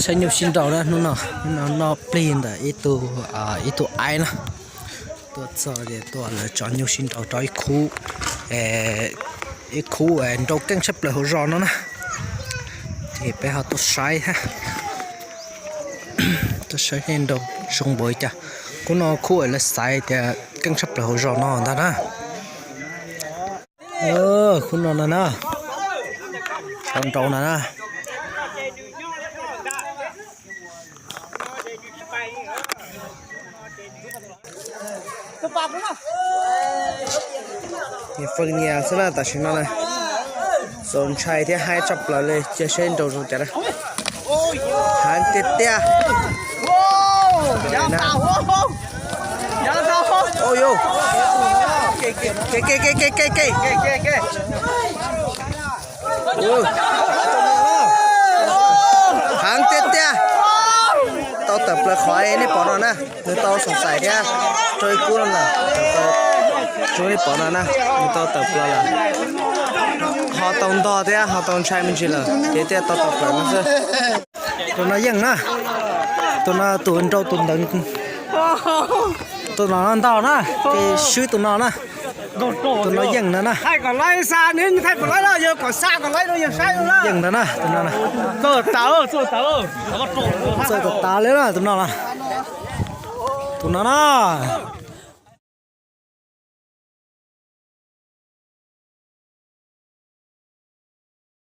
Saib nyuj sib nraus na, hnub no, hnub no noj plig ntawm ib tug, ib tug aib na. Tuaj txog ces tuaj lawv tso nyuj sib nraus rau ib khub, ib khub nraus keej tshaj plaws hauv zos no na. Ces peb ho tuaj saib thiab, tuaj saib seb nraus zoo npaum li cas. Khub no khub uas lawv xaiv tias keej tshaj plaws hauv zos no ntag na. Khub no na, nraus nraus na na. Nyias feej nyias xwb na tam sim no na. Txaus ntshai thiab haib tshaj plaws li, cia seb nraus zoo cas na. Heev tiag tiag. Ke ke ke ke ke ke. Heev tiag tiag. Tau tawm plaws qhov nej pom no na, nws tau xoom xaim thiab raug ib kub no lawm. Zoo nej pom no na, nws tau tawm plaws lawm. Ho tau ntog thiab ho tau ntshai me ntsis lawm ces thiaj tau tawm plaws no xwb. Tus no yeej na, tus no tus nraus tus ntawd, tus no ntog na, ces swb tus no na. Tus no yeej ntag na. Yeej ntag na, tus no na. Txawj tas tas li na tus no na. Tus no na.